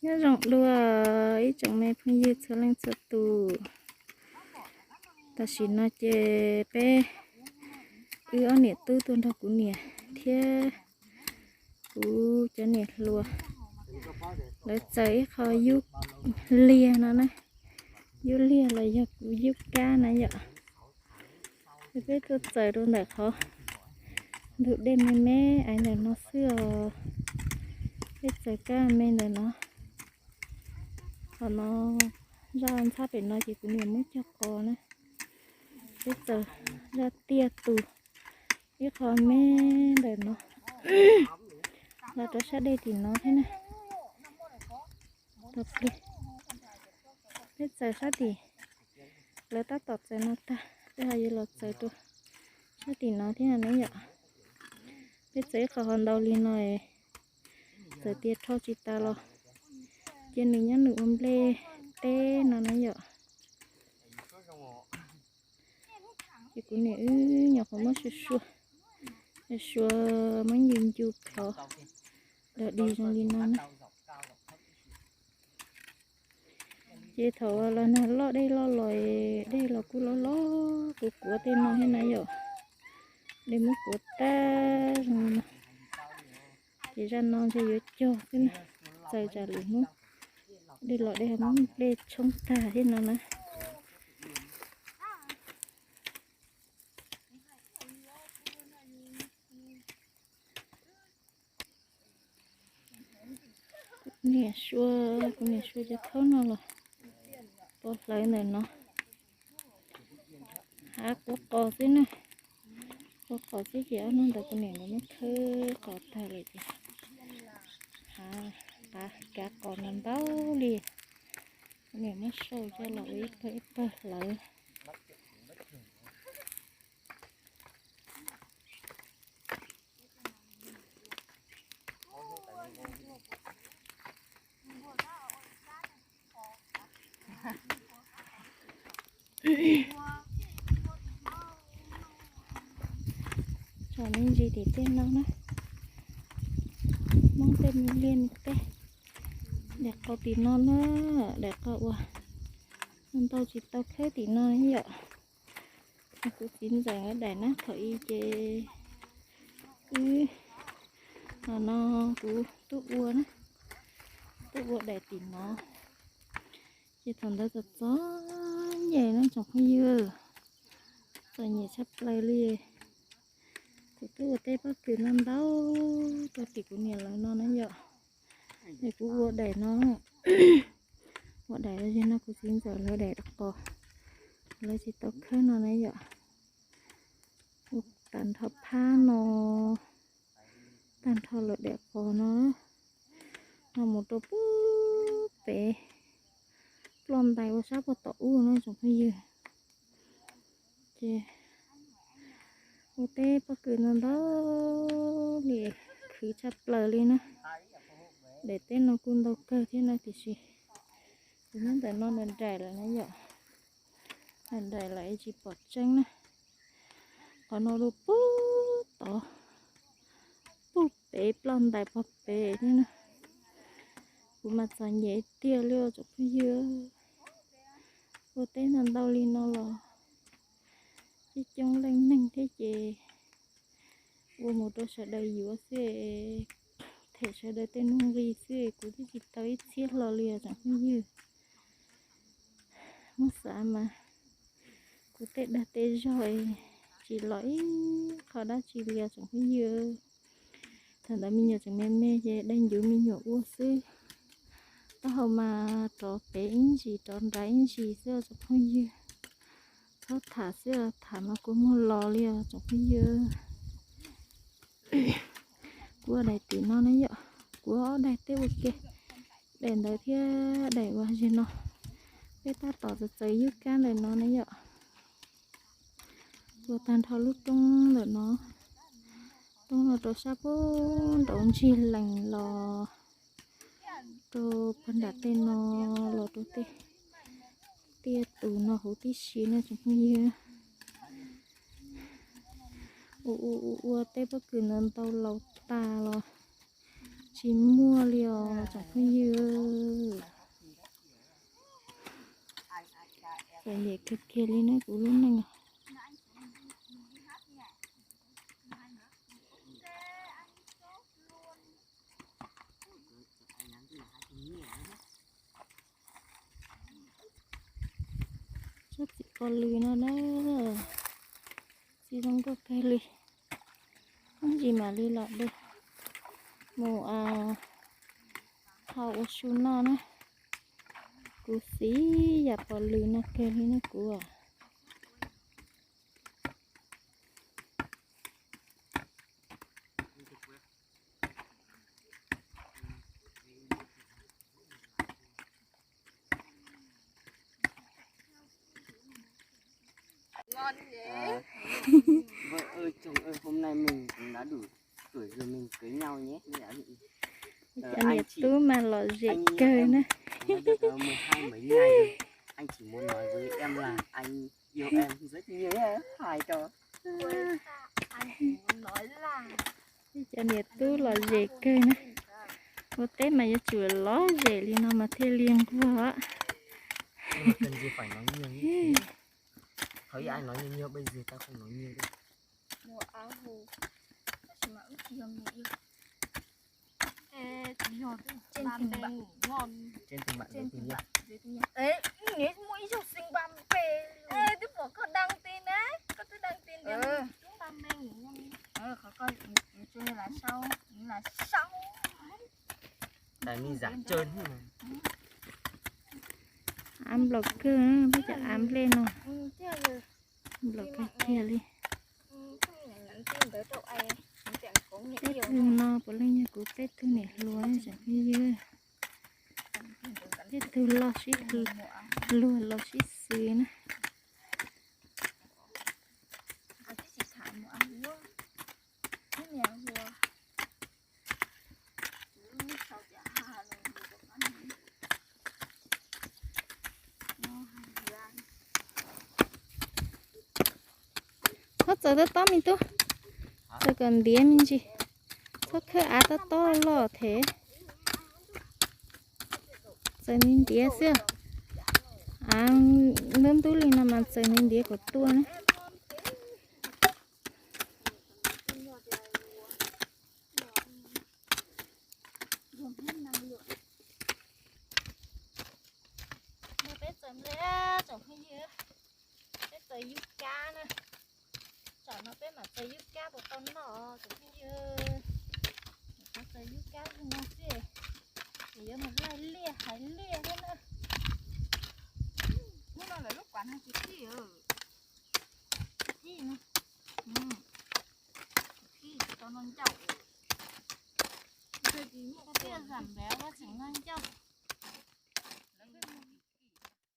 Nyob zoo dua ib tsoom me phooj ywg txhua leej txhua tus. Tam sim no ces peb wb ob niam tub tuaj nrog kuv niam thiab kuv cov niam hluas lawv txaws ib qho yub liag no na. Yub liag los yog kuv yub kab na yom. Peb tuaj txaws rau ntawm qhov ntug dej me me aiv ntawm no xwb os. Peb txaws kab me ntawm no. Qhov no zaj ntxhab pem no ces kuv niam muab cog qos na. Peb txaws zaj tiaj tus ib qho me ntawm no los rau sab dej tim no thiab na. Peb txaws sab tim, lawv tab tom txaws no tag, peb ho yuav los txaws rau sab tim no thiab na yom. Peb txaws ib qho ho ntau li no, txawm tias rho tsis tas los cia nws nyob nws ua nplej teb no na yom. Ces kuv niam wb nyuam qhuav muab sua sua, sua muab ncu ncu plhov dog dig zoo li no na. Ces thaum los nag loj dej loj los, dej los kuj loj loj kuv kuav tej no thiab na yom. Dej muab kuav tag zoo li no. Ces zaj no ntshe yuav cog xwb na, txaws tsam lwm hnub dej los dej ho muab nplej tshoob tag thiab no na. Kuv niam sua, kuv niam sua cov khaub no los pov hlawv ntawm no. Hav quav qos xwb na, quav qos xwb ces ob hnub ntawd kuv niam nkawd muab khawb qos tag lawm ces hav, kav qos no ntau li. Kuv niam muab sau coj los ua ib pawg ib pawg hlawv. Tsom me ntsis tim tej no na. Hmoob tej me liaj me teb. Daim qos tim no na, daim qos uas ntau tsis tau khawb tim no yom. Kuv txiv ntxawm nkawd daim na, thaum i ces wb, no no kuv tuaj ua na, tuaj ua daim tim no. Ces thaum ntawd txom txom nyem na tsoom phooj ywg, txom nyem tshaj plaws li. Kuv twb ua tej pob kws no ntau rau tim kuv niam lawv no na yom. Es kuv ua daim no, ua daim los yog no kuv txiv ntxawm lawv daim qos, lawv tsis tau khawb no na yom. Ua tag nrho phab no, tag nrho lawv daim qos no, no mus rau pub pem ploj ntais ua sab puag tom ub no tsoom phooj ywg. Ces ua teb pob kws ntau ntau li, khwv tshaj plaws li na. Daim teb no kuj ntau kawg thiab na tiam sis kuv nyob ntawm no nws nraim lawm na yom. Nws nraim lawm tsis pom tseeb na. Qhov no rau pub tod, pub pem ploj ntais pog pem thiab na. Kuv mas txom nyem tiag li os tsoom phooj ywg. Ua teb ntau ntau li no los coob coob leej neeg thiab ces ua mus rau sawv daws yuav xwb, them sawv daws tej nuj nqis xwb, kuv twb tsis tau ib txhiab hlo li os tsoom phooj ywg. Muab xav mas kuv tej dag tej zog tsis los ib qho dab tsi li os tsoom phooj ywg. Thaum ntawd me nyuam tseem me me ces daig ncuv me nyuam ua xwb. Taub hau mas rov pem ib ntsis rov nrad ib ntsis xwb os tsoom phooj ywg. Txhob tham xwb os, tham mas kua muag los li os tsoom phooj ywg. Kuv ua daim tim no na yom, kuv ob daim teb ua ke, daim ntawd thiab daim uas zeg no. Peb tab tom txawm txawm yub kab ntawm no na yom. Ua tag nrho lub roob ntawm no, roob no rau sab pub nraud ntsig lees los rau pag nram tej no, los rau tej tiaj tus no huv tib si na tsoom phooj ywg. Ua ua ua ua tej pob kws ntawd ntau laus tas los tsis Tsis muaj li os tsoom phooj ywg. Txom nyem kawg kiag li ne kuv lub neej. Tsob txiv pos lws no na, txiv zoo nkauj kawg li. Ib ntsis mam li los de mus hau ua su noj na. Kuv xis yam pos lws no kawg li ne kuv. Vâng, ơ chồng ơi, hôm nay mình cũng đã đủ tuổi rồi mình cưới nhau nhé. Cov niam tub mas lom zem kawg na. Anh chỉ muốn nói với em là anh yêu em rất nhiều nhé. Hai cho. Cov niam tub lom zem kawg na. Ua teb mas yuav tsum lom zem li no mas thiaj li nquag. Cần gì phải nói nhiều như thế. Thấy ai nói nhiều nhiều bây giờ tao không nói nhiều đâu. Trên tình bạn, trên tình bạn, dưới tình yêu. Ê, neb muaj ib zaug xeem ba pe. Ê, twb pom koj đăng tin na, koj twb đăng tin tias muaj ba pe. Qhov koj, nws tsuas yog là sau, là sau. Tại mình giả trơn. Av nplaum kawg, peb cov av nplej no nplaum kawg kiag li. Peb tug no puav leej yog kuv peb tug niam hluas tsoom phooj ywg. Peb tug loj sib luag los sib xws na. Txhob txawm tob tob me tub, txawm kom ntiav me ntsis, txhob khawb av tob tob loj thiab. Txawm ntiav ntiav xwb, av ntub ntub li no mas txawm ntiav ntiav kom tuaj na. Peb txawm nplej tsoom phooj ywg, peb txawm yub kab na. Tsam no peb mam txawm yub kab puas tau noj tsoom phooj ywg. Txawm yub kab li no xwb, yuav mus laij liaj hais liaj thiab na. Hnub no lawv lub kuav no tsis khib, khib no, khib tsis tau noj ncauj. Tiaj zam npev ua tseem noj ncauj.